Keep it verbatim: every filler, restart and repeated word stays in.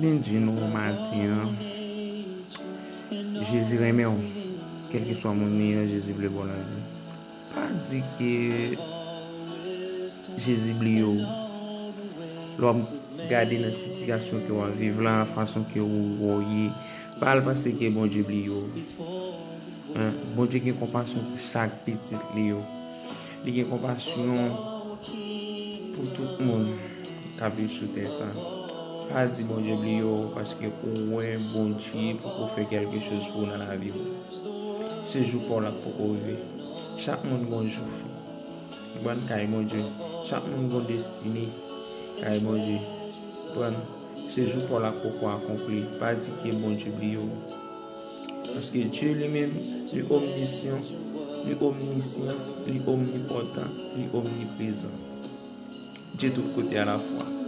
Vin di nou maten an, Jezi renmen w. Kèlkeswa moun li ye, Jezi vle ba w lavi. Pa di ke Jezi bliye w. Lè w ap gade nan sitiyasyon ke w ap viv la, fason ke ou wè w ye, pa al panse ke Bondye bliye w. Hein? Bondye gen konpasyon pou chak pitit li yo. Li gen konpasyon pou tout moun k ap viv sou tè sa. Pa di Bondye bliye w paske ou wè Bondye poko fè kèlke choz pou ou nan lavi w. Se jou pa w la k poko rive. Chak moun gon jou. Konprann? Kay Bondye. Chak moun gon destine. Kay Bondye. Konprann? Se jou pa w la k poko akonpli. Pa di ke Bondye bliye w. Paske Dye li menm, li omnisyan, li omnisyan, li omnipotan, li omniprezan. Dye tout kote alafwa.